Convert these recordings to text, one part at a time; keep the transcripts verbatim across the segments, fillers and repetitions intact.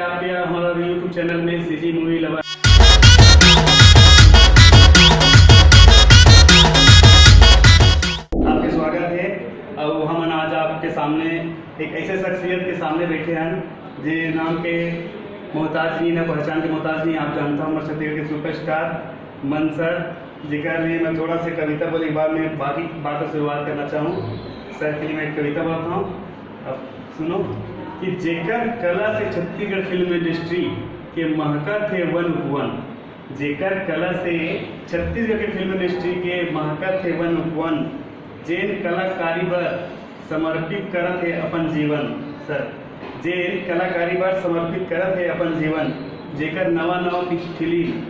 आपके हमारा YouTube channel में सीजी मूवी लवर। आपके स्वागत है। और हम आज आपके सामने एक ऐसे शख्सियत के सामने बैठे हैं जे नाम के मोहताज नहीं, ना पहचान के मोहताज नहीं। आप जानता हूँ, हमारे छत्तीसगढ़ के सुपरस्टार मन सर, जेकर लिए मैं थोड़ा से कविता बोले के बाद में बाकी बात से शुरुआत करना चाहूँ। सर के लिए मैं एक कविता बोलता हूँ, अब सुनो। कि जेकर कला से छत्तीसगढ़ फिल्म इंडस्ट्री के महकत हे वन उपवन, जेकर कला से छत्तीसगढ़ के फिल्म इंडस्ट्री के महकत हे वन उपवन, जेन कलाकारी बर समर्पित करत हे अपन जीवन। सर, जेन कलाकारी बर समर्पित करत हे अपन जीवन, जेकर नवा नवा फिल्म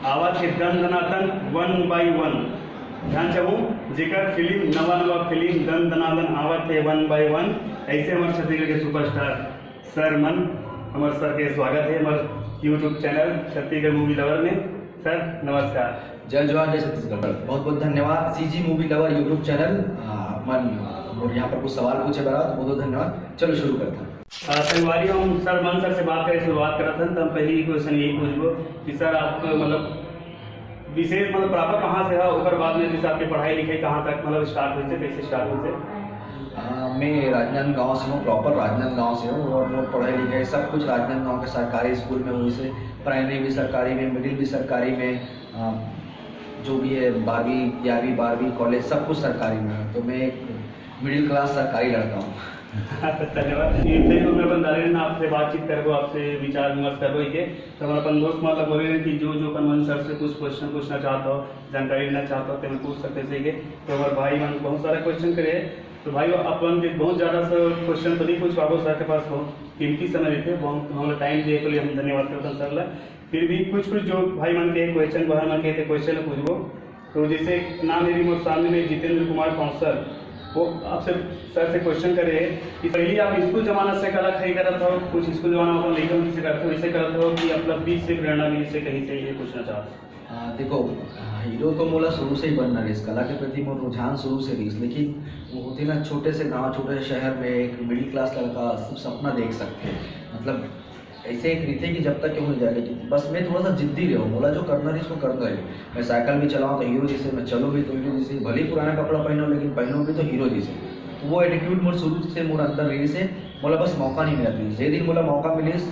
आवत हे दन दनादन वन बाई वन। ध्यान चाहूँ, जेकर फिल्म, नवा नवा फिल्म दन दनादन आवत हे वन बाई वन, ऐसे हमारे छत्तीसगढ़ के सुपरस्टार सर मन, हमारे सर के स्वागत है हमारे YouTube channel Chhattisgarh movie lover में। सर, नमस्कार। जय जोहार, जय छत्तीसगढ़। बहुत बहुत धन्यवाद CG movie lover YouTube channel, आ, मन, आ, और यहाँ पर कुछ सवाल पूछे बरा, तो बहुत बहुत धन्यवाद। चलो शुरू करते हैं। आ, संगवारी, हम सर मन सर से बात करें, शुरुआत करत हन, तो हम पहले ही क्वेश्चन यही पूछबो कि सर, आप मतलब विशेष मतलब प्रॉपर कहाँ से है, ओकर बाद में जैसे आपकी पढ़ाई लिखाई कहाँ तक मतलब स्टार्ट हुई से, कैसे स्टार्ट हुई से? आ, मैं राजनांदगांव से हूँ, प्रॉपर राजनांदगांव से हूँ और मोर पढ़ाई लिखाई सब कुछ राजनांदगांव के सरकारी स्कूल में हुई से। प्राइमरी भी सरकारी में, मिडिल भी सरकारी में, आ, जो भी है बारहवीं, ग्यारहवीं, बारहवीं, कॉलेज सब कुछ सरकारी में है। तो मैं एक मिडिल क्लास सरकारी लड़का हूँ। धन्यवाद। ये फिर मैं अपन दादा ने आपसे बातचीत करबो, आपसे विचार विमर्श करबो के। तो हमारे अपन दोस्त मतलब बोले रहे कि जो जो अपन मन सर से कुछ क्वेश्चन पूछना चाहता हो, जानकारी लेना चाहता हो, तो मैं पूछ सकते से के। तो हमारे भाई मन बहुत सारा क्वेश्चन करे, तो भाई अपन के बहुत ज़्यादा से क्वेश्चन तो नहीं पूछ पाबो सर के पास, बहुत कीमती समय देते, बहुत हम लोग टाइम दिए के लिए हम धन्यवाद करते हैं सर ला। फिर भी कुछ कुछ जो भाई मन के क्वेश्चन, बहन मन के क्वेश्चन पूछबो। तो जैसे एक नाम है भी मोर सामने में, जितेंद्र कुमार कौंसल, वो आपसे सर से क्वेश्चन करे कि पहले आप स्कूल जमाना से कला खई करत हो, कुछ स्कूल जमाना अपन लइका मन से करत हो, वैसे करत हो कि मतलब बीच से प्रेरणा मिली से कहीं से, ये पूछना चाहते हैं। आ, देखो, आ, हीरो तो मोला शुरू से ही बनना रहिस, कला के प्रति मोर रुझान शुरू से रहिस, लेकिन वो होते ना, छोटे से गांव, छोटे से शहर में एक मिडिल क्लास लड़का सिर्फ सपना देख सकते हैं, मतलब ऐसे एक रीते कि जब तक क्यों नहीं जाए, लेकिन बस मैं थोड़ा सा जिद्दी रहो, मोला जो करना रही, इसको करना रही। मैं साइकिल भी चलाऊँ तो हीरो जैसे, मैं चलूँ भी तो हीरो जैसे, भले ही पुराना कपड़ा पहनो, लेकिन पहनो भी तो हीरो जैसे। तो वो एटीट्यूड मोर शुरू से मोर अंदर रही से, मोला बस मौका नहीं मिला था। जे दिन मोला मौका मिलिस,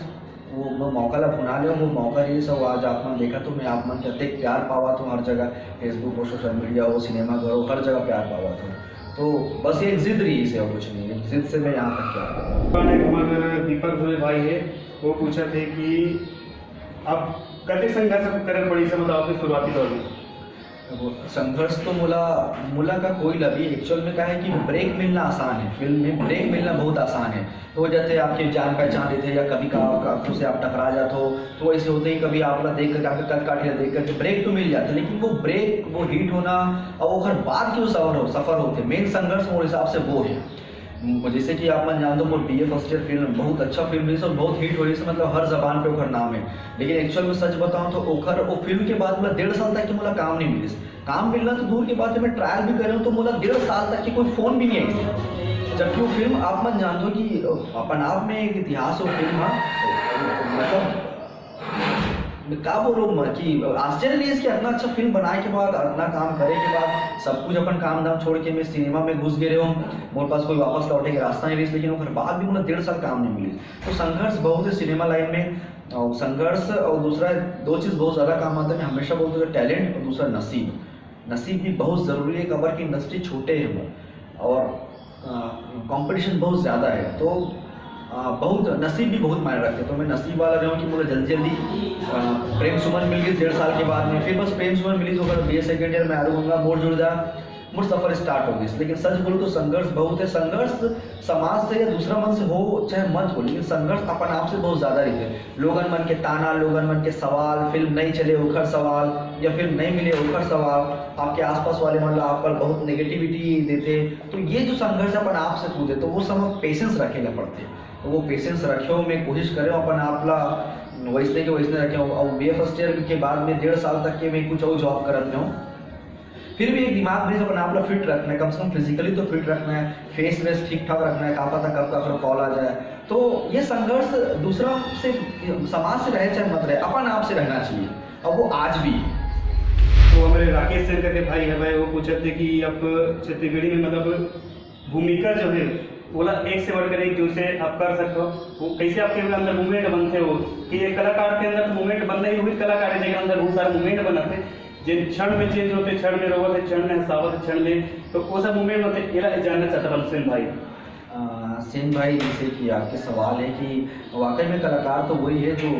वो, वो मौका ला भुना ले, वो मौका रही से, वो आज आप मन देखा तो मैं आप मन के अतेक प्यार पावा तो हर जगह, Facebook हो, सोशल मीडिया हो, सिनेमा घर हो, हर जगह प्यार पावा तो। तो बस ये एक जिद रही से और कुछ नहीं, एक जिद से मैं यहाँ तक क्या। हमारे दीपक भोले भाई है, वो पूछा थे कि आप कते संघर्ष करे पड़ी से, मतलब आपके शुरुआती दौर में? अब संघर्ष तो मोला, मोला का कोई ला भी, एक्चुअल में का है कि ब्रेक मिलना आसान है, फिल्म में ब्रेक मिलना बहुत आसान है। हो जाते हैं आपके जान पहचान रही थे या कभी का आपका आंखों से आप टकरा जाते हो, तो ऐसे होते ही कभी आप ला देख करके, आपके कद काठी ला देख करके ब्रेक तो मिल जाता है, लेकिन वो ब्रेक, वो हिट होना और ओकर बाद की वो सफर हो, सफर होते, मेन संघर्ष मोर हिसाब से वो है। म-, जैसे कि आप मन जानते हो, मोर बीए फर्स्ट ईयर फिल्म बहुत अच्छा फिल्म रही और बहुत हिट हो रही, मतलब हर जबान पे ओकर नाम है। लेकिन एक्चुअल में सच बताऊं तो ओकर, वो फिल्म के बाद मोला डेढ़ साल तक के मोला काम नहीं मिलिस। काम मिलना तो दूर की बात है, मैं ट्रायल भी करे हूँ तो मोला डेढ़ साल तक के कोई फोन भी नहीं आई। जबकि वो फिल्म आप मन जानते हो कि अपन आप में एक इतिहास हो फिल्म, हाँ, मतलब मैं का बोलूँ मैं कि आश्चर्य नहीं इसके, इतना अच्छा फिल्म बनाए के बाद, इतना काम करे के बाद, सब कुछ अपन काम धाम छोड़ के मैं सिनेमा में घुस गए रहे हूँ। मोर पास कोई वापस लौटे के रास्ता नहीं रही, लेकिन ओकर बाद भी मोला डेढ़ साल काम नहीं मिली। तो संघर्ष बहुत है सिनेमा लाइन में, और संघर्ष और दूसरा दो चीज़ बहुत ज़्यादा काम आता है। मैं हमेशा बोलता हूँ, टैलेंट और दूसरा नसीब। नसीब भी बहुत ज़रूरी है, काबर कि इंडस्ट्री छोटे है वो, और कंपटीशन बहुत ज़्यादा है, तो आ, बहुत नसीब भी बहुत मायने रखते। तो मैं नसीब वाला रहा हूँ कि मुझे जल्दी जल्दी आ, प्रेम सुमन मिल गई डेढ़ साल के बाद में। फिर बस प्रेम सुमन मिली तो फिर बी ए सेकेंड ईयर में आरू गंगा मोर जुड़ जा, मोर सफर स्टार्ट हो गई। लेकिन सच बोलूँ तो संघर्ष बहुत है। संघर्ष समाज से या दूसरा मन से हो चाहे मत हो, लेकिन संघर्ष अपन आप से बहुत ज़्यादा रहते हैं। लोगन मन के ताना, लोगन मन के सवाल, फिल्म नहीं चले ओखर सवाल, या फिल्म नहीं मिले ओखर सवाल, आपके आसपास वाले मन ला आप पर बहुत नेगेटिविटी देते, तो ये जो संघर्ष अपन आप से कूदे, तो वो समय पेशेंस रखे ला पड़ते। तो वो पेशेंस रखे हो, मैं कोशिश करे हो अपन आप ला वैसने के वैसने रखे हो। और बी ए फर्स्ट ईयर के बाद में डेढ़ साल तक के मैं कुछ और जॉब करत में हूँ। फिर भी एक दिमाग में अपन आप ला फिट रखना है, कम से कम फिजिकली तो फिट रखना है, फेस वेस ठीक ठाक रखना है, का पता कब काकरो कॉल आ जाए। तो ये संघर्ष दूसरा से, समाज से रहे चाहे मत रहे, अपन आप से रहना चाहिए, और वो आज भी। तो हमारे राकेश सिंह करके भाई है भाई, वो पूछत हे कि आप छत्तीसगढ़ी में मतलब भूमिका जो है ओला एक से बढ़कर एक जो से आप कर सकते हो, वो कैसे आपके अंदर मूवमेंट बनते हो कि एक कलाकार के अंदर मूवमेंट बनना ही वही कलाकार है जेकर अंदर बहुत सारे मूवमेंट बनते हैं, जिन क्षण में चेंज होते, क्षण में रोवत है, क्षण में हंसावत है, क्षण में, तो वो सब मूवमेंट बनते, एला जानना चाहता बंसिन भाई। अ, सेन भाई, जैसे कि आपके सवाल है कि वाकई में कलाकार तो वही है जो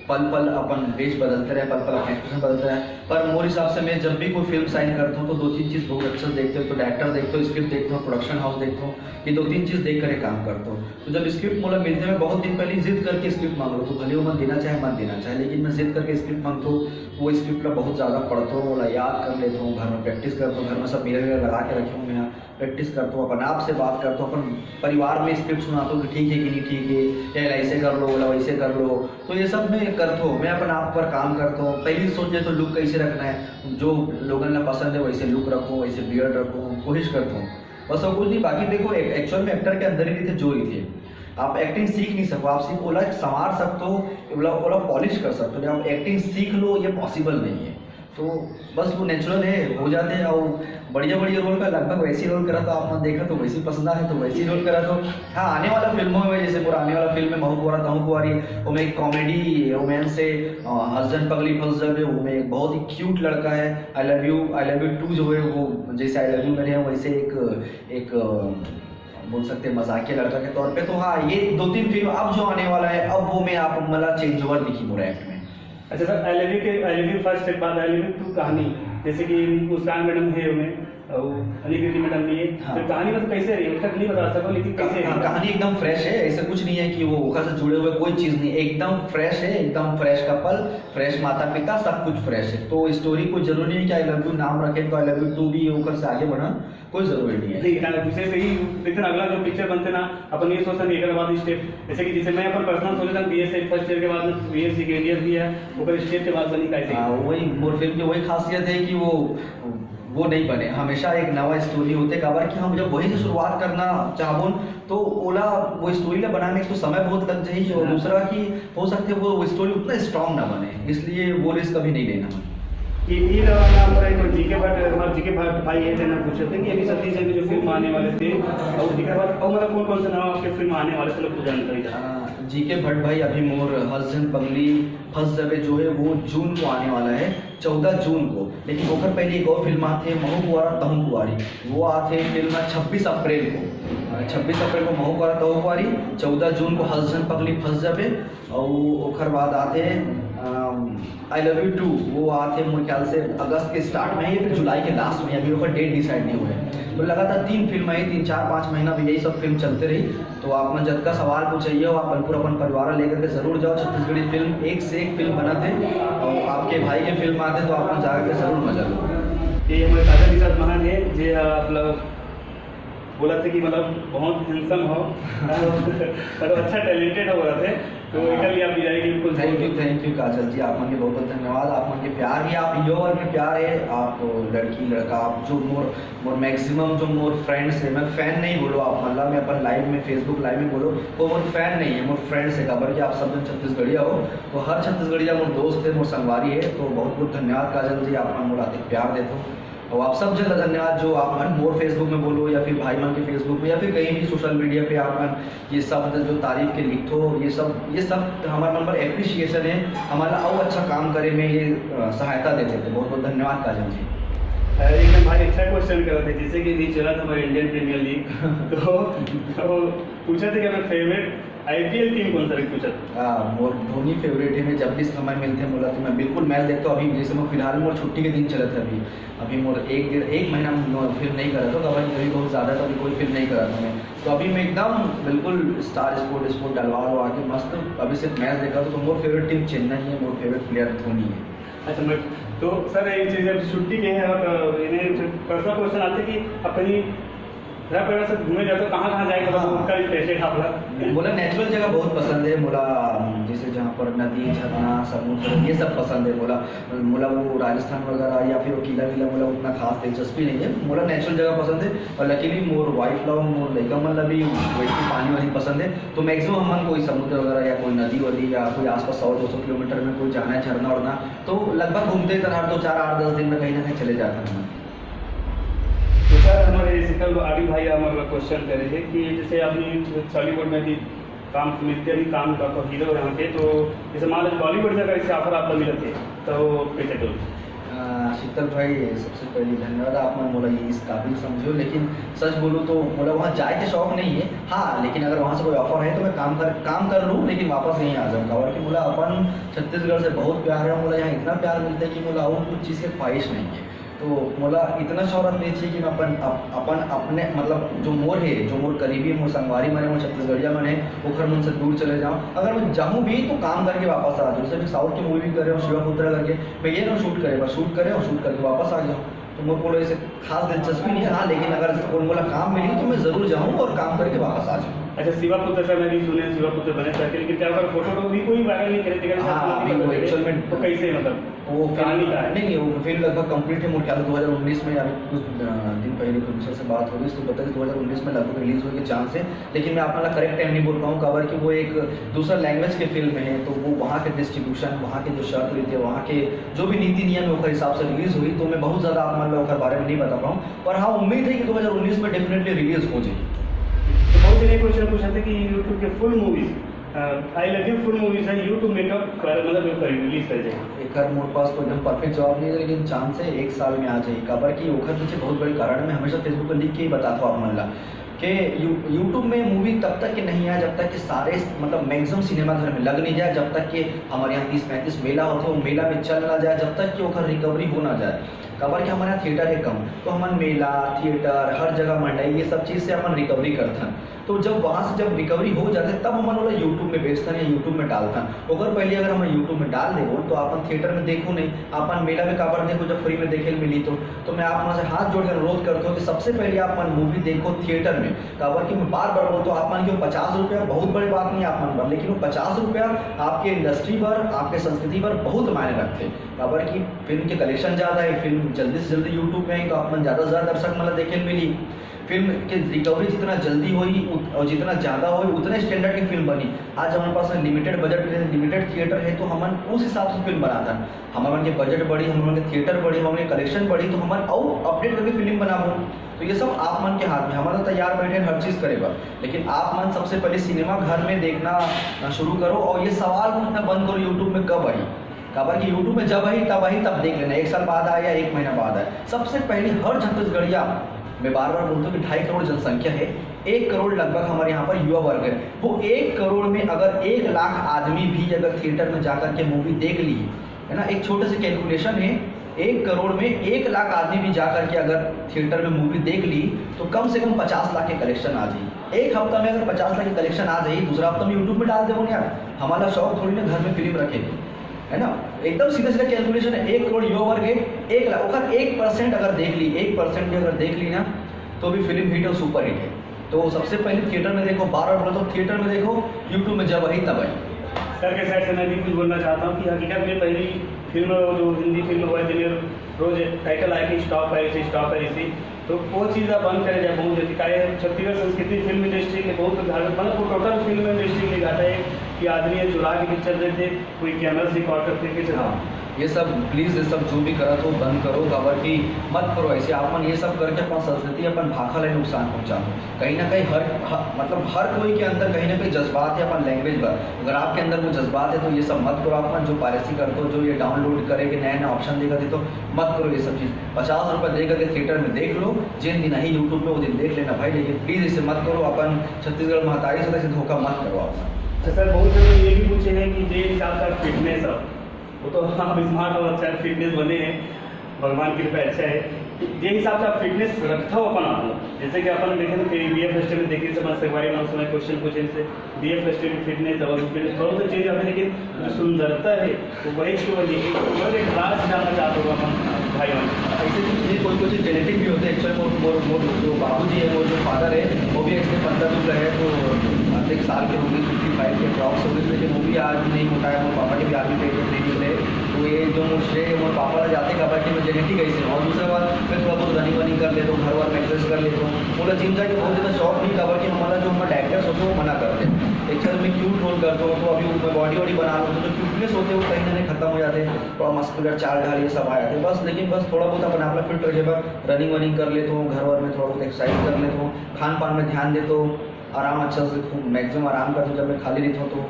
पल पल अपन वेश बदलते रहे, पल पल अपन एक्सप्रेशन बदलते रहे। पर मोर हिसाब से मैं जब भी कोई फिल्म साइन करता हूँ तो दो तीन चीज़ बहुत अच्छे से देखते हो, तो डायरेक्टर देखते हो, स्क्रिप्ट देखते हो, प्रोडक्शन हाउस देखते हो, ये दो तीन चीज़ देख कर काम करता हूँ। तो जब स्क्रिप्ट मोला मिलते, मैं बहुत दिन पहले जिद करके स्क्रिप्ट मांग रहा हूँ, तो भले वो मन देना चाहे मत देना चाहे, लेकिन मैं जिद करके स्क्रिप्ट मांगता हूँ। वो स्क्रिप्ट ला बहुत ज़्यादा पढ़ता हूँ, मोला याद कर लेता हूँ, घर में प्रैक्टिस करता हूँ, घर में सब मिरर विरर लगा के रखे हूँ मैं यहाँ, प्रैक्टिस करता हूँ, अपन आप से बात करता हूँ, अपन परिवार में स्क्रिप्ट सुनाता हूँ कि ठीक है कि नहीं ठीक है, या ऐसे कर लो, या वैसे कर लो। तो ये सब मैं करता हूँ, मैं अपन आप पर काम करता हूँ। पहले सोच लेता हूँ लुक कैसे रखना है, जो लोगन ला पसंद है वैसे लुक रखूँ, वैसे बियर्ड रखूँ, कोशिश करता हूँ। बस और कुछ नहीं। बाकी देखो, एक्चुअल में एक्टर के अंदर ही रहिथे, जो रहिथे। आप एक्टिंग सीख नहीं सको, आप सिर्फ ओला संवार सकते हो, ओला ओला पॉलिश कर सकते हो। आप एक्टिंग सीख लो, ये पॉसिबल नहीं है। तो बस वो नेचुरल है, हो जाते हैं। और बढ़िया बढ़िया रोल का लगभग वैसी रोल करा, तो आप मन देखा तो वैसी पसंद आए तो वैसी रोल करा। तो हाँ, आने वाला फिल्मों में, जैसे मोर आने वाला फिल्म है महू कुंवारा तहू कुंवारी, वो में कॉमेडी रोमांस है, अ, हंस झन पगली फंस जबे, वो में एक बहुत ही क्यूट लड़का है, I love you, I love you too जो है, वो जैसे आई लव यू मेरे हैं वैसे एक एक अ, बोल सकते हैं मजाकिया लड़का के तौर पे। तो हाँ, ये दो तीन फिल्म अब जो आने वाला है, अब वो में आप मन ला चेंज ओवर दिखी मोर एक्ट में। अच्छा सर, आई लव यू के, आई लव यू फर्स्ट के बाद आई लव यू टू कहानी, जैसे कि मुस्कान मैडम है उनमें और अली बेटी मैडम भी है, हाँ। तो कहानी मतलब कैसे रही, अभी तक नहीं बता सको, लेकिन कैसे कहा-, रही? कहानी एकदम फ्रेश है, ऐसे कुछ नहीं है कि वो ओखर से जुड़े हुए कोई चीज़ नहीं, एकदम फ्रेश है, एकदम फ्रेश कपल, फ्रेश माता पिता, सब कुछ फ्रेश है। तो स्टोरी कोई जरूरी नहीं है कि आई लव यू नाम रखे तो आई लव यू टू भी ओखर से आगे बढ़ा, कोई जरूरी नहीं है। नहीं, यार, दूसरे से ही, लेकिन अगला जो पिक्चर बनते ना, अपन ये सोचते हैं, एक बार स्टेप, जैसे कि जैसे मैं अपन पर्सनल सोचता हूँ, बीएससी फर्स्ट ईयर के बाद में बीएससी सेकेंड ईयर भी है, ऊपर स्टेप के बाद बनी कैसे? हाँ, वही मोर फिल्म की वही खासियत है कि वो वो नहीं बने, हमेशा एक नवा स्टोरी होते। काबर कि हम जब वहीं से शुरुआत करना चाहबो, तो ओला वो स्टोरी ला बनाने में एक तो समय बहुत लग जाही, और हाँ। दूसरा कि हो सकते वो, वो स्टोरी उतना स्ट्रांग ना बने, इसलिए वो रिस्क कभी नहीं लेना। ये ये रहा हमारा एक जीके भट्ट, हमारे जीके भट्ट भाई ये चैनल पूछे थे कि अभी सतीश जी के जो फिल्म आने वाले थे, और जीके भट्ट और मतलब कौन कौन से नाम आपके फिल्म आने वाले थे, लोग को जानकारी चाहते हैं। अ, जीके भट्ट भाई, अभी मोर हंस झन पगली फंस जबे जो है वो जून को आने वाला है, चौदह जून को। लेकिन ओकर पहले एक और फिल्म आथे महू कुंवारा तहू कुंवारी, वो आथे फिल्म छब्बीस अप्रैल को। अ, छब्बीस अप्रैल को महू कुंवारा तहू कुंवारी, चौदह जून को हंस झन पगली फंस जबे, और ओकर बाद आथे आई लव यू टू, वो आथे मोर ख्याल से अगस्त के स्टार्ट में या फिर जुलाई के लास्ट में, अभी ओकर डेट डिसाइड नहीं हुआ है। तो लगातार तीन फिल्म आई, तीन चार पाँच महीना में यही सब फिल्म चलते रही। तो आप मन जतका सवाल पूछइया हो, आप मन पूरा अपन परिवार लेकर के जरूर जाओ। छत्तीसगढ़ी फिल्म एक से एक फिल्म बनत हे, और आपके भाई के फिल्म आथे तो आप मन जाकर के जरूर मजा लो। ये हमारे काजल के साथ महान है, जे, अ, मतलब बोला थे कि मतलब बहुत हैंडसम हो, मतलब अच्छा टैलेंटेड हो रहा थे, तो हाँ। एकर लिए आप भी जाएंगे बिल्कुल। थैंक यू, थैंक यू काजल जी, आप मन के बहुत बहुत धन्यवाद। आप मन के प्यार ही, आप यो और के प्यार है, आप लड़की लड़का, आप जो मोर मोर मैक्सिमम जो मोर फ्रेंड्स है, मैं फैन नहीं बोलो आप, मतलब मैं अपन लाइव में, फेसबुक लाइव में बोलो, वो मोर फैन नहीं है, मोर फ्रेंड्स है। काबर कि आप सब जन छत्तीसगढ़िया हो, तो हर छत्तीसगढ़िया मोर दोस्त है, मोर संगवारी है। तो बहुत बहुत धन्यवाद काजल जी, आप मन मोला अतेक प्यार देते हो। और आप सब जन ला धन्यवाद जो आप मन मोर फेसबुक में बोलो या फिर भाई मन के फेसबुक में या फिर कहीं भी सोशल मीडिया पे आप मन ये शब्द जो तारीफ के लिखथो, ये सब, ये सब हमारे मन पर अप्रिसिएशन है, हमारा और अच्छा काम करे में ये, अ, सहायता देते। तो बहुत बहुत धन्यवाद काजल जी। अरे, एकदम भाई अच्छा क्वेश्चन कर रहे थे, जैसे कि अभी चला था हमारे इंडियन प्रीमियर लीग, तो, तो पूछा था कि अपना फेवरेट आईपीएल टीम कौन सा है, पूछा था। हाँ, मोर धोनी फेवरेट है। मैं जब भी समय मिलते मोला तो मैं बिल्कुल मैच देखता हूँ। अभी जैसे मैं फिलहाल मोर छुट्टी के दिन चलत है, अभी अभी मोर एक डेढ़ एक महीना मोर फिल्म नहीं करा था, तो अभी अभी बहुत ज़्यादा तो अभी कोई फिल्म नहीं करा था मैं। तो अभी मैं एकदम बिल्कुल स्टार स्पोर्ट स्पोर्ट डलवा लो आके मस्त। अभी सिर्फ मैच देखा तो, तो मोर फेवरेट टीम चेन्नई है, मोर फेवरेट प्लेयर धोनी है। अच्छा, मैं तो सर ये चीज़ अब छुट्टी के है और, अ, इन्हें पर्सनल क्वेश्चन आते कि अपनी घर परिवार से घूमे जाते हो, कहाँ कहाँ जाएगा, मतलब हाँ। उनका इंटरेस्ट है आप लोग? मोला नेचुरल जगह बहुत पसंद है। मोला जैसे जहाँ पर नदी, झरना, समुद्र, ये सब पसंद है। मोला मोला वो राजस्थान वगैरह या फिर वो किला विला, मोला उतना खास दिलचस्पी नहीं है। मोला नेचुरल जगह पसंद है। और लकीली मोर वाइफ ला, मोर लइका मन ला भी वैसे पानी वानी पसंद है। तो मैक्सिमम हमन कोई समुद्र वगैरह या कोई नदी वदी या कोई आसपास सौ दो सौ किलोमीटर में कोई जाना है, झरना उड़ना, तो लगभग घूमते ही हर दो चार, आठ दस दिन में कहीं ना कहीं चले जाते हैं। तो सर, हमारे शीतल आदि भाई हमारे क्वेश्चन करे थे कि जैसे अभी सॉलीवुड में भी काम मिलते, अभी काम का हीरो यहाँ के, तो जैसे मान लो बॉलीवुड में अगर इसे ऑफर आपको मिलते तो कैसे करोगे? शीतल भाई, सबसे पहले धन्यवाद, आप मन मोला ये इस काबिल समझो। लेकिन सच बोलूँ तो मोला वहाँ जाए के शौक नहीं है। हाँ, लेकिन अगर वहाँ से कोई ऑफर है तो मैं काम कर काम कर लूँ, लेकिन वापस नहीं आ जाऊँगा। और कि मोला अपन छत्तीसगढ़ से बहुत प्यार है, मोला यहाँ इतना प्यार मिलता है कि मोला और कुछ चीज़ की ख्वाहिश नहीं है। तो मोला इतना शोहरत नहीं चाहिए कि मैं अपन अप, अपन अपने मतलब जो मोर है, जो मोर करीबी, मोर संगवारी मन है, मोर छत्तीसगढ़िया मन है, ओखर मन से दूर चले जाऊँ। अगर मैं जाऊँ भी तो काम करके वापस आ जाऊँ। जैसे मैं साउथ की मूवी कर रहे हो शिवा पुत्रा करके, मैं ये ना शूट करे, बस शूट करे और शूट करके वापस आ गया। तो मोर कोनो ऐसे खास दिलचस्पी नहीं है। हाँ, लेकिन अगर कोई मोला काम मिली तो मैं जरूर जाऊँ और काम करके वापस आ जाऊँ। अच्छा, शिवा पुत्र सर, मैं भी सुने शिवा पुत्र बने सर के, लेकिन क्या अगर फोटो को भी कोई वायरल नहीं करे, लेकिन हाँ, अभी वो एक्चुअल में तो कैसे मतलब वो कहानी का है? नहीं नहीं, वो फिल्म लगभग कंप्लीट है। मोर ख्याल से दो हज़ार उन्नीस में, अभी कुछ अ, दिन पहले प्रोड्यूसर से बात हो गई, तो बताइए दो हज़ार उन्नीस में लगभग रिलीज होने के चांस है। लेकिन मैं अपना करेक्ट टाइम नहीं बोल पाऊँ, काबर कि वो एक दूसरा लैंग्वेज के फिल्म है, तो वो वहाँ के डिस्ट्रीब्यूशन, वहाँ के जो शर्त रही थी, वहाँ के जो भी नीति नियम है, ओकर हिसाब से रिलीज हुई, तो मैं बहुत ज़्यादा आप मन ला ओकर बारे में नहीं बता पाऊँ। पर हाँ, उम्मीद है कि दो हज़ार उन्नीस में डेफिनेटली रिलीज हो जाए। तो बहुत जने क्वेश्चन पूछते कि यूट्यूब के full movies, I love you full movies है, यूट्यूब में कब कर, मतलब रिलीज कर जाए? एकर मोर पास तो एकदम परफेक्ट जवाब नहीं है, लेकिन चांस है एक साल में आ जाए। काबर कि ओखर पीछे बहुत बड़े कारण मैं हमेशा फेसबुक पर लिख के ही बताता हूँ आप मन ला कि यू यूट्यूब में मूवी तब तक के नहीं आए जब तक कि सारे, मतलब मैक्सिमम सिनेमा घर में लग नहीं जाए, जब तक कि हमारे यहाँ तीस पैंतीस मेला होते, वो मेला में चल ना जाए, जब तक कि ओखर रिकवरी हो ना जाए। काबर कि हमारे यहाँ थिएटर है कम, तो हमन मेला, थिएटर, हर जगह मंडई, ये सब चीज़ से हमन रिकवरी करथन। तो जब वहाँ से जब रिकवरी हो जाथे, तब हमन ओला यूट्यूब में बेचथन या यूट्यूब में डालथन। ओकर पहले अगर हमन यूट्यूब में डाल देबो, तो आपन थिएटर में देखो नहीं, आपन मेला में काबर देखो जब फ्री में देखे ल मिली तो। तो मैं आप मन से हाथ जोड़ के अनुरोध करता हूँ कि सबसे पहले आप मन मूवी देखो थिएटर में। काबर कि मैं बार बार बोलता हूँ आप मन के पचास रुपया बहुत बड़ी बात नहीं है आप मन बर, लेकिन वो पचास रुपया आपके इंडस्ट्री बर, आपके संस्कृति बर बहुत मायने रखथे। काबर कि फिल्म के कलेक्शन ज़्यादा है, फिल्म जल्दी से जल्दी यूट्यूब में आई तो आप मन ज़्यादा से ज़्यादा दर्शक मन ला देखे ल मिली। फिल्म के रिकवरी जितना जल्दी होई उत, और जितना ज़्यादा होई, उतने स्टैंडर्ड की फिल्म बनी। आज हमारे पास लिमिटेड बजट है, लिमिटेड थिएटर है, तो हमन उस हिसाब से फिल्म बनाथन। हमर मन के बजट बढ़ी, हमर मन के थिएटर बढ़ी, हमर मन के कलेक्शन बढ़ी, तो हमन अउ अपडेट करके फिल्म बनाबो। तो ये सब आप मन के हाथ में, हमन तो तैयार बैठे हैं हर चीज़ करे बर, लेकिन आप मन सबसे पहले सिनेमा घर में देखना अ, शुरू करो। और ये सवाल पूछना बंद करो यूट्यूब में कब आई, काबर कि यूट्यूब में जब आई तब आई, तब देख लेना, एक साल बाद आए या एक महीना बाद आए। सबसे पहले हर छत्तीसगढ़िया, मैं बार बार बोलता हूँ कि ढाई करोड़ जनसंख्या है, एक करोड़ लगभग हमारे यहाँ पर युवा वर्ग है। वो एक करोड़ में अगर एक लाख आदमी भी अगर थिएटर में जाकर के मूवी देख ली, है ना, एक छोटे से कैलकुलेशन है, एक करोड़ में एक लाख आदमी भी जा करके अगर थिएटर में मूवी देख ली, तो कम से कम पचास लाख के कलेक्शन आ जाई। एक हफ्ता में अगर पचास लाख के कलेक्शन आ जाई, दूसरा हफ्ता में यूट्यूब में डाल देबो ना यार। हमारा शौक थोड़ी ना घर में फिल्म रखे के, है ना। एकदम सीधा सीधा कैलकुलेशन है, एक करोड़ युवा वर्ग है, एक लाख, ओकर एक परसेंट अगर देख ली, एक परसेंट भी अगर देख ली ना, तो भी फिल्म हिट और सुपर हिट है। तो सबसे पहले थिएटर में देखो, बार बार बोला तो थिएटर में देखो, यूट्यूब में जब आई तब आई। सर के साइड से मैं भी कुछ बोलना चाहता हूँ कि हकीकत में पहली फिल्म, जो हिंदी फिल्म हुआ, जिन्हें रोज टाइटल आए कि स्टॉप पायरेसी, स्टॉप पायरेसी, तो वो चीज़ आप बंद करे जाए। बहुत जल्दी काहे छत्तीसगढ़ संस्कृति फिल्म इंडस्ट्री के बहुत धार्मिक, मतलब वो टोटल फिल्म इंडस्ट्री के जाता है कि आदमी ये चुरा के पिक्चर देते, कोई कैमरा से रिकॉर्ड करते, कैसे? हाँ, ये सब प्लीज, ये सब जो भी करत हो बंद करो, काबर कि मत करो ऐसे। आप मन ये सब करके अपन संस्कृति, अपन भाखा ला नुकसान पहुंचा दो। कहीं ना कहीं हर ह, मतलब हर कोई के अंदर कहीं ना कहीं जज्बात है अपन लैंग्वेज पर। अगर आपके अंदर वो जज्बात है तो ये सब मत करो। आप मन जो पायरेसी करते हो, जो ये डाउनलोड करे के नया नया ऑप्शन देखत है, तो मत करो ये सब चीज़। पचास रुपये दे करके थिएटर में देख लो, जिन दिन आई यूट्यूब में वो दिन देख लेना भाई, लेकिन प्लीज इसे मत करो। अपन छत्तीसगढ़ महतारी से ऐसे धोखा मत करो आप मन। अच्छा सर, बहुत जने ये भी पूछे हैं कि जे हिसाब से आप फिटनेस हो, वो तो आप स्मार्ट और अच्छा फिटनेस बने हैं, भगवान की कृपा अच्छा है। जे हिसाब से आप फिटनेस रखता हो अपन आप लोग, जैसे कि अपन देखें तो बी एफ फेस्टिवल में देखिए, सब संगवारी में उस समय क्वेश्चन पूछे से बी एफ फेस्टिवल में फिटनेस और फिटनेस बहुत से चेंज आते हैं, लेकिन जो सुंदरता है वो वही की वही है। और एक राज जानना चाहता हूँ अपन भाई बहन। ऐसे कुछ नहीं, कोई कुछ जेनेटिक भी होते हैं। एक्चुअली मोर मोर मोर जो बाबू जी है, वो जो फादर है, वो भी एक्चुअली पंडा दुख रहे हैं, तो एक साल के होंगे, फिफ्टी फाइव के अप्रॉक्स होंगे, लेकिन वो भी आज नहीं होता है। मोर पापा के भी आर्मी पेट नहीं मिले, तो ये जो मोर श्रेय मोर पापा ला जाते, काबर कि मैं जेनेटिक ऐसे हूँ। और दूसरा बात, मैं थोड़ा बहुत रनिंग वनिंग कर लेता हूँ, घर वर में एक्सरसाइज कर लेता हूँ। मोला जिम जाके बहुत ज़्यादा शौक नहीं, काबर कि हमारा जो हमारे डायरेक्टर्स होते हैं, वो मना करते हैं। एक तो मैं क्यूट रोल करता हूँ, तो अभी मैं बॉडी वॉडी बना लूँ, तो जो क्यूटनेस होते हैं, वो कहीं ना कहीं खत्म हो जाते हैं। थोड़ा मस्कुलर चाल ढाल ये सब आ जाते हैं बस। लेकिन बस थोड़ा बहुत अपन आप फिट रखे, पर रनिंग वनिंग कर लेता हूँ, घर वर में थोड़ा बहुत एक्सरसाइज कर लेता हूँ, खान पान में ध्यान देता हूँ, आराम अच्छा से खूब मैक्सिमम आराम करता हूँ जब मैं खाली रहता हूँ तो।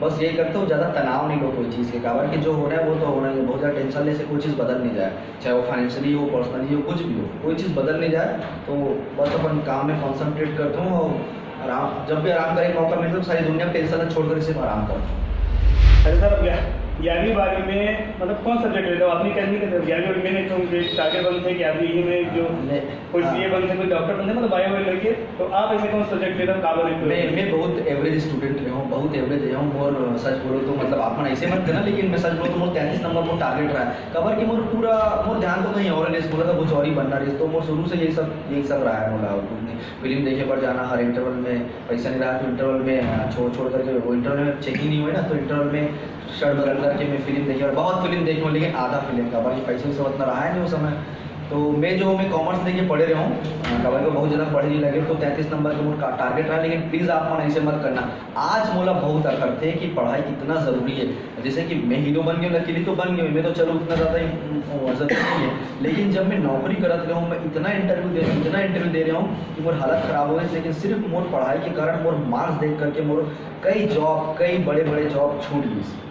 बस ये करता हूँ, ज़्यादा तनाव नहीं लो कोई चीज़ के, काबर कि जो होना है वो तो होना ही है। बहुत ज़्यादा टेंशन लेने से कोई चीज़ बदल नहीं जाए, चाहे वो फाइनेंशियली हो, पर्सनली हो, कुछ भी हो, कोई चीज़ बदल नहीं जाए। तो बस अपन काम में कॉन्सेंट्रेट करता हूँ और आराम, जब भी आराम करने का मौका मिलता है तो सारी दुनिया टेंशन छोड़ कर सिर्फ आराम करता हूँ। अच्छा सर, ग्या- ग्यारहवीं बारहवीं में मतलब कौन सब्जेक्ट लेते हो? अपनी अकेडमी के ग्यारहवीं बारहवीं में तो मुझे टारगेट बनते हैं कि आदमी ये में जो नहीं, कोई हाँ। सीए बनते हैं, कोई डॉक्टर बनते हैं, मतलब बायो लेके, तो आप ऐसे कौन सब्जेक्ट लेते हो, काबर लेते हो? मैं मैं बहुत एवरेज स्टूडेंट रहे हूँ, बहुत एवरेज रहे हूँ। मोर सच बोलो तो मतलब आप मन ऐसे मत करना, लेकिन मैं सच बोलो तो मोर तैंतीस नंबर मोर टारगेट रहा है। काबर कि मोर पूरा मोर ध्यान तो कहीं और रहे, बोला था कुछ और ही बनना रहे, तो मोर शुरू से यही सब यही सब रहा है। मोला कुछ नहीं, फिल्म देखे पर जाना हर इंटरवल में, पैसा नहीं रहा तो इंटरवल में छोड़ छोड़ करके, वो इंटरवल में चेकिंग नहीं हुई ना, तो इंटरवल में शर्ट बदल करके मैं फिल्म देखे, और बहुत फिल्म देखे हूँ, लेकिन आधा फिल्म का, बाकी पैसे से उतना रहा है नहीं उस समय। तो मैं जो मैं कॉमर्स लेके पढ़े रहे हूँ, अ, काबर को बहुत ज़्यादा पढ़े नहीं लगे, तो तैंतीस नंबर का मोर टारगेट रहा। लेकिन प्लीज़ आप मन ऐसे मत करना। आज मोला बहुत अखरथे कि पढ़ाई कितना ज़रूरी है। जैसे कि मैं हीरो बन गया, लकीली तो बन गया, मैं तो चलो उतना ज़्यादा ही, उम, ज़रूरी नहीं है। लेकिन जब मैं नौकरी करत रहे हूँ, मैं इतना इंटरव्यू दे इतना इंटरव्यू दे रहा हूँ कि मोर हालत ख़राब हो गई, लेकिन सिर्फ मोर पढ़ाई के कारण, मोर मार्क्स देख करके मोर कई जॉब, कई बड़े बड़े जॉब छूट गई।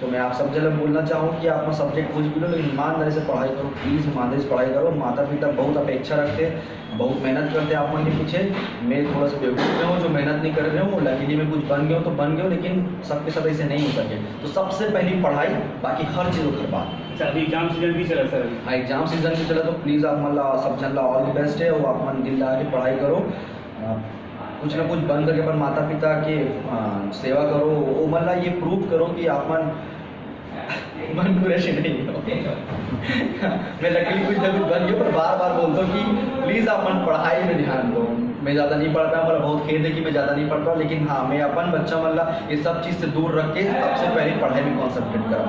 तो मैं आप सब जन ला बोलना चाहूँ कि आप मन सब्जेक्ट कुछ भी लो, लेकिन ईमानदारी से पढ़ाई करो, प्लीज़ ईमानदारी से पढ़ाई करो। माता पिता बहुत अपेक्षा रखते हैं, बहुत मेहनत करते हैं आप मन के पीछे। मैं थोड़ा सा बेवकूफ़ रहे हूँ जो मेहनत नहीं कर रहे हूँ, लकीली मैं कुछ बन गया हूँ तो बन गया हूँ, लेकिन सबके साथ ऐसे नहीं हो सके। तो सबसे पहली पढ़ाई, बाकी हर चीज़ ओकर बाद। अच्छा, अभी एग्जाम सीजन भी चला सर? हाँ, एग्जाम सीजन भी चला, तो प्लीज़ आप मन ला, सब जन ला ऑल द बेस्ट है, और आप मन दिल लगा के पढ़ाई करो। अ, कुछ ना कुछ बन करके अपन माता पिता के, अ, सेवा करो, वो मन ला ये प्रूव करो कि आप मन मन बुरे से नहीं हो। मैं लकीली कुछ ना कुछ बन गया, पर बार बार बोलता हूँ कि प्लीज़ आप मन पढ़ाई में ध्यान दो। मैं ज़्यादा नहीं पढ़ पाया, मतलब बहुत खेद है कि मैं ज़्यादा नहीं पढ़ पाया, लेकिन हाँ, मैं अपन बच्चा मन ला ये सब चीज़ से दूर रख के सबसे पहले पढ़ाई में कॉन्सेंट्रेट करा,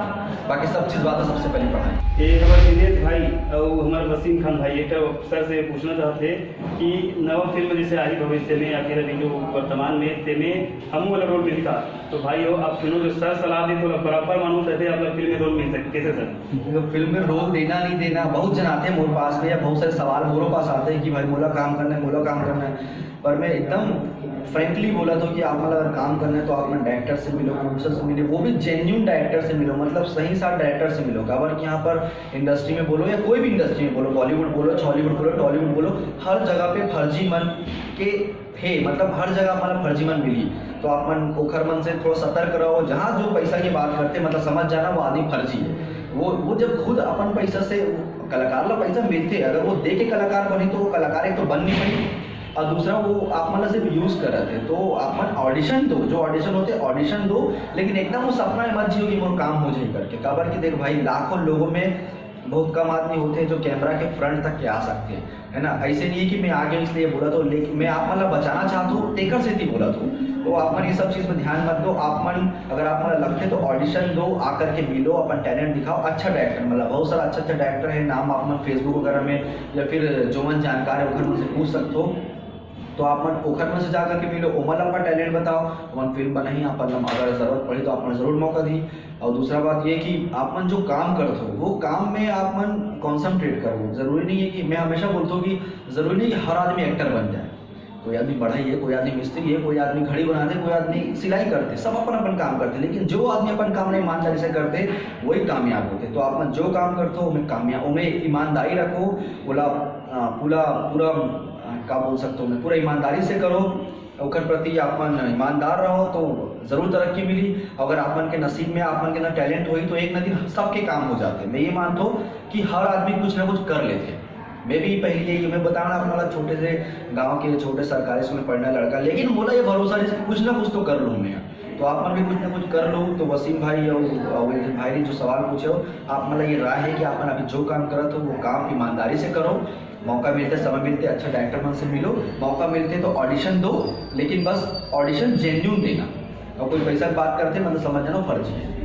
बाकी सब चीज़ बात है, सबसे पहले पढ़ाई। ये हमारे दिनेश भाई और हमारे वसीम खान भाई, एक तो सर से पूछना चाहते हैं कि नवा फिल्म जैसे आ रही भविष्य में या फिर अभी जो वर्तमान में, तेमे हमू वाला रोल मिलता, तो भाई हो, आप सुनो जो सर सलाह दे तो बराबर मानू चाहते आप लोग फिल्म में रोल मिल सके, कैसे सर? तो फिल्म में रोल देना नहीं देना, बहुत जन आते हैं मोर पास में, या बहुत सारे सवाल मोरो पास आते हैं कि भाई मोला काम करना है, मोला काम करना है, पर मैं एकदम फ्रेंकली बोला था कि आप मतलब अगर काम करना है तो आप मन डायरेक्टर से मिलो, प्रोड्यूसर से मिलो, वो भी जेन्यून डायरेक्टर से मिलो, मतलब सही साथ डायरेक्टर से मिलो। काबर कि यहाँ पर इंडस्ट्री में बोलो या कोई भी इंडस्ट्री में बोलो, बॉलीवुड बोलो, छॉलीवुड बोलो, टॉलीवुड बोलो, हर जगह पे फर्जी मन के थे, मतलब हर जगह आप मन फर्जी मन मिली। तो आप मन ओखर मन से थोड़ा सतर्क रहो। जहाँ जो पैसा की बात करते, मतलब समझ जाना वो आदमी फर्जी है। वो वो जब खुद अपन पैसा से कलाकार ला पैसा मिलते, अगर वो दे के कलाकार बनी तो वो कलाकार एक तो बन नहीं पाई, और दूसरा वो आप मन ला सिर्फ यूज़ कर रहे थे। तो आप मन ऑडिशन दो, जो ऑडिशन होते ऑडिशन दो, लेकिन एकदम वो सपना में मत जियो कि मोर काम हो जाए करके। काबर कि देख भाई, लाखों लोगों में बहुत कम आदमी होते हैं जो कैमरा के फ्रंट तक के आ सकते हैं, है ना। ऐसे नहीं है कि मैं आ गया इसलिए बोला तो, लेकिन मैं आप मन ला बचाना चाहता हूँ, तेकर सेती बोला तो। तो आप मन ये सब चीज़ में ध्यान मत दो। आप मन अगर आप मन ला लगते तो ऑडिशन दो, आकर के मिलो, अपन टैलेंट दिखाओ। अच्छा डायरेक्टर, मतलब बहुत सारा अच्छा अच्छा डायरेक्टर है, नाम आप मन फेसबुक वगैरह में या फिर जो मन जानकार है ओखर मन से पूछ सकते हो। तो आप मन ओखर मन से जा करके मिलो, ओमन ला अपन टैलेंट बताओ, अपन फिल्म बनाई, अपन ला अगर जरूरत पड़ी तो आप मन जरूर मौका दी। और दूसरा बात ये कि आप मन जो काम करते हो वो काम में आप मन कॉन्सेंट्रेट करो। जरूरी नहीं है कि, मैं हमेशा बोलता हूँ कि जरूरी नहीं कि हर आदमी एक्टर बन जाए। कोई आदमी बढ़ई है, कोई आदमी मिस्त्री है, कोई आदमी घड़ी बनाते, कोई आदमी सिलाई करते, सब अपन अपन काम करते, लेकिन जो आदमी अपन काम ला ईमानदारी से करते वही कामयाब होते। तो आप मन जो काम करते हो ओमे कामयाब, ओमे ईमानदारी रखो, ओला अ, पूरा पूरा अ, का बोल सकता हूँ मैं, पूरा ईमानदारी से करो, ओकर प्रति आप मन ईमानदार रहो तो जरूर तरक्की मिली। अगर आप मन के नसीब में आप मन के अंदर टैलेंट होई तो एक ना दिन सबके काम हो जाते। मैं ये मानता हूँ कि हर आदमी कुछ ना कुछ कर लेते। मैं भी पहले ये मैं बताना आप मन ला, छोटे से गांव के छोटे सरकारी स्कूल में पढ़ना लड़का, लेकिन मोला ये भरोसा रहिस कि कुछ ना कुछ तो कर लूँ मैं। तो आप मन भी कुछ ना कुछ कर लो। तो वसीम भाई और, और भाई ने जो सवाल पूछे हो, आप मन ला ये राय है कि आप मन अभी जो काम करत हो वो काम ईमानदारी से करो। मौका मिलते, समय मिलते, अच्छा डायरेक्टर मन से मिलो, मौका मिलते तो ऑडिशन दो, लेकिन बस ऑडिशन जेन्यून देना। और कोई पैसा की बात करते, मतलब, समझ जाना, फर्जी है।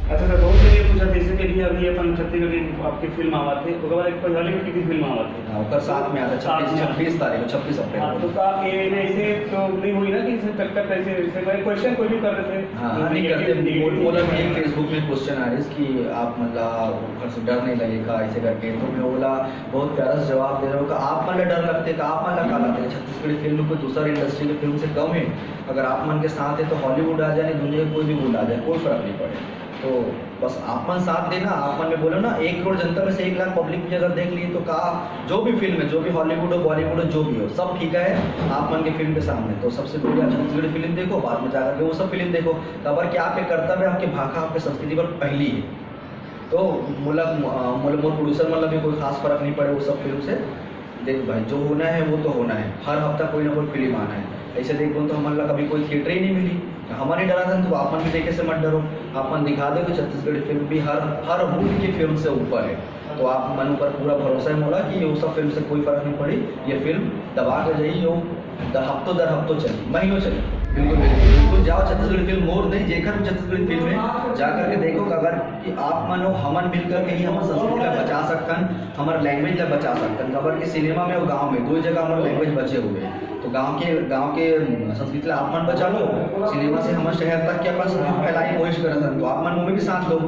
अच्छा सर, बहुत जने ये पूछा जैसे कि अभी अपन छत्तीसगढ़ी आपकी फिल्म आवत हे, ओकर बाद एक कोई हॉलीवुड की भी फिल्म आवत हे। हाँ, ओकर साथ में आता, साथ छब्बीस, में आता। छब्बीस तारीख को, छब्बीस अप्रैल हाँ, को। तो का ये ऐसे तो नहीं हुई ना कि इसमें टक्कर कैसे, ऐसे मैं क्वेश्चन कोई भी कर देते हैं? हाँ, हाँ, नहीं negative, करते। बोल-, negative। बोला कि Facebook में क्वेश्चन आ रही है कि आप, मतलब, ओकर से डर नहीं लगेगा ऐसे करके, तो मैं बोला, बहुत प्यारा सा जवाब दे रहे हो कि आप मन ला डर लगते, का आप मन ला का लगते? छत्तीसगढ़ी फिल्म कोई दूसरा इंडस्ट्री के फिल्म से कम है? अगर आप मन के साथ है तो हॉलीवुड आ जाए, दुनिया के कोई भी गुंड आ जाए, कोई फर्क नहीं पड़े। तो बस आप मन साथ देना, आप मन में बोलो ना, एक करोड़ जनता में से एक लाख पब्लिक भी अगर देख ली तो का, जो भी फिल्म है, जो भी हॉलीवुड हो, बॉलीवुड हो, जो भी हो, सब फीका है आप मन के फिल्म के सामने। तो सबसे पहले आप छत्तीसगढ़ी फिल्म देखो, बाद में जाकर के वो सब फिल्म देखो। काबर कि आपके कर्तव्य, आपके भाखा, आपके संस्कृति पर पहली है। तो मोला, अ, मोला, मोर प्रोड्यूसर मन ला भी कोई खास फर्क नहीं पड़े वो सब फिल्म से। देख भाई, जो होना है वो तो होना है, हर हफ्ता कोई ना कोई फिल्म आना है। ऐसे देखबो तो हमन ला कभी कोई थिएटर ही नहीं मिली। हमन ही डरा था तो आप मन भी देखे से मत डरो, आप मन दिखा दो कि छत्तीसगढ़ी फिल्म भी हर, हर हुड की फिल्म से ऊपर है। तो आप मन ऊपर पूरा भरोसा है मोला कि ये सब फिल्म से कोई फर्क नहीं पड़ी, ये फिल्म दबा के जाई, ये द-, हफ्तों दर हफ्तों चली, महीनों चली। बिल्कुल, बिल्कुल, बिल्कुल जाओ, छत्तीसगढ़ी फिल्म मोर नहीं, जेकर भी छत्तीसगढ़ी फिल्म है, जा करके देखो, काबर कि आप मन हो, हमन मिलकर के ही हमर संस्कृति ला बचा सकथन, हमर लैंग्वेज ला बचा सकथन, काबर कि सिनेमा में और गाँव में दो ही जगह हमर लैंग्वेज बचे हुए हैं। तो गाँव के, गाँव के, अम, संस्कृति ला आप मन बचा लो, सिनेमा से हमर शहर तक के अपन संस्कृति फैलाए की कोशिश करत हन, तो आप मन वो में भी साथ लो।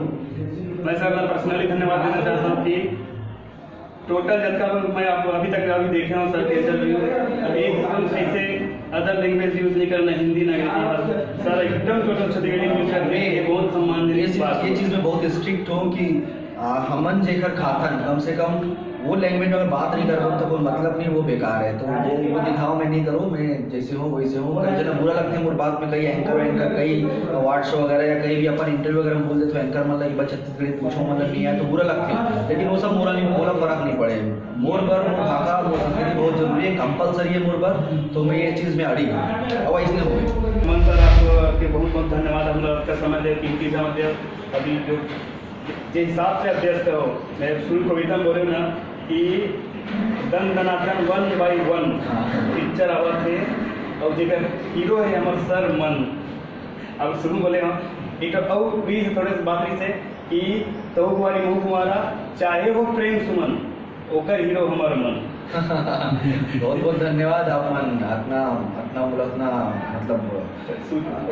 मैं सर ला पर्सनली धन्यवाद देना चाहता हूँ कि टोटल जतका भी मैं आपको अभी तक अभी देखे हूँ सर के इंटरव्यू, एकदम ऐसे अदर लैंग्वेज यूज नहीं करना, हिंदी ना अंग्रेजी, बस सर एकदम टोटल छत्तीसगढ़ी यूज करते हैं, ये बहुत सम्मानजनक ये चीज, बात ये है। चीज में बहुत स्ट्रिक्ट हो कि, आ, हमन जेकर खाथन, कम से कम वो लैंग्वेज में अगर बात नहीं करबो तो कोई मतलब नहीं, वो बेकार है। तो वो, वो दिखावा मैं नहीं करूँ, मैं जैसे हूँ वैसे हूँ। कई जना बुरा लगथे मोर बात में, कई एंकर वैंकर, कई अवार्ड शो वगैरह या कहीं भी अपन इंटरव्यू वगैरह में बोल देते हो एंकर मन ला कि बस छत्तीसगढ़ी पूछो, मतलब, नहीं आए तो बुरा लगथे, लेकिन वो सब मोला नहीं, मोला फर्क नहीं पड़े। मोर बर मोर भाखा, मोर संस्कृति बहुत जरूरी है, कंपलसरी है मोर बर, तो मैं ये चीज में अड़ी हूँ। अब इसने हुए। मन सर, आपको, आपके बहुत बहुत धन्यवाद, हम लोग आपका समय दे, कीमती समय दे। अभी जो, जिस हिसाब से आप व्यस्त हो, मैं शुरू कविता में बोले ना कि दन दनादन वन बाई वन हाँ। पिक्चर आवत है और जेकर हीरो है हमर सर मन। अब शुरू बोले हम एक और भी थोड़े से बात से कि तहु कुंवारी महू कुंवारा, चाहे हो प्रेम सुमन, ओकर हीरो हमर मन। बहुत बहुत धन्यवाद आप मन, अतना, अतना मोला अतना, मतलब,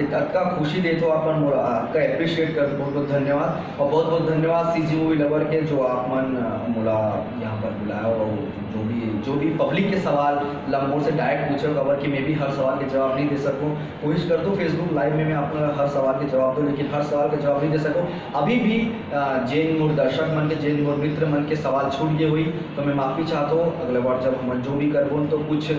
इत-, अतना खुशी देत हो आप मन मोला, आपका अप्रिशिएट कर, बहुत बहुत धन्यवाद। और बहुत बहुत धन्यवाद सीजी मूवी लवर के, जो आप मन, अ, मोला यहाँ पर बुलाया और जो भी, जो भी पब्लिक के सवाल ला मोर से डायरेक्ट पूछे हो, काबर कि मैं भी हर सवाल के जवाब नहीं दे सकूँ। कोशिश करता हूँ Facebook लाइव में मैं आप मन ला हर सवाल के जवाब दूँ, लेकिन हर सवाल के जवाब नहीं दे सकूँ। अभी भी, अ, जेन मोर दर्शक मन के, जेन मोर मित्र मन के सवाल छूट गए हुई, तो मैं माफी चाहता हूँ। अगले बार जब हम जो भी करबो तो कुछ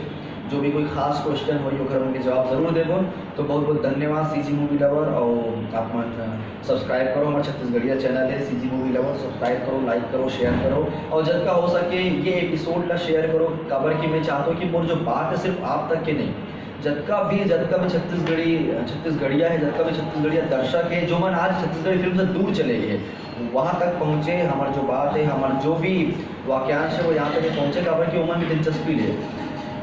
जो भी कोई खास क्वेश्चन होई, ओकर मन के जवाब जरूर देबो। तो बहुत बहुत धन्यवाद सीजी मूवी लवर, और आप मन सब्सक्राइब करो, हमारा छत्तीसगढ़िया चैनल है सीजी मूवी लवर, सब्सक्राइब करो, लाइक करो, शेयर करो, और जतका हो सके ये एपिसोड ला शेयर करो, काबर कि मैं चाहता हूँ कि मोर जो बात है सिर्फ आप तक के नहीं, जतका भी, जतका भी छत्तीसगढ़ी, छत्तीसगढ़िया है, जतका भी छत्तीसगढ़िया दर्शक है, जो मन आज छत्तीसगढ़ी फिल्म से दूर चले गए, वहाँ तक पहुँचे, हमार जो बात है, हमार जो भी वाक्यांश है, वो यहाँ तक पहुँचे, काबर कि ओमन भी दिलचस्पी ले।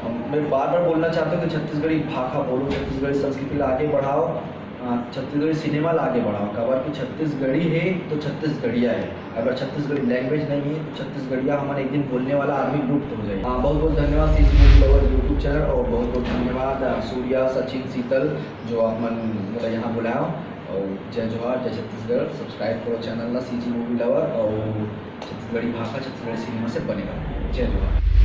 मैं बार बार बोलना चाहता हूँ कि छत्तीसगढ़ी भाखा बोलो, छत्तीसगढ़ी संस्कृति ला आगे बढ़ाओ, अ, छत्तीसगढ़ी सिनेमा ला आगे बढ़ाओ, काबर कि छत्तीसगढ़ी है तो छत्तीसगढ़िया है, अगर छत्तीसगढ़ी लैंग्वेज नहीं है तो छत्तीसगढ़िया हमन एक दिन बोलने वाला आदमी लुप्त हो जाए। हाँ, बहुत बहुत धन्यवाद CG movie lover YouTube channel, और बहुत बहुत धन्यवाद, अ, सूर्या, सचिन, शीतल, जो आप मन मोला यहाँ बुलाया। और जय जोहार, जय छत्तीसगढ़। सब्सक्राइब करो चैनल ला सीजी मूवी लवर, और छत्तीसगढ़ी भाखा, छत्तीसगढ़ी सिनेमा से बने रहो। जय जोहार।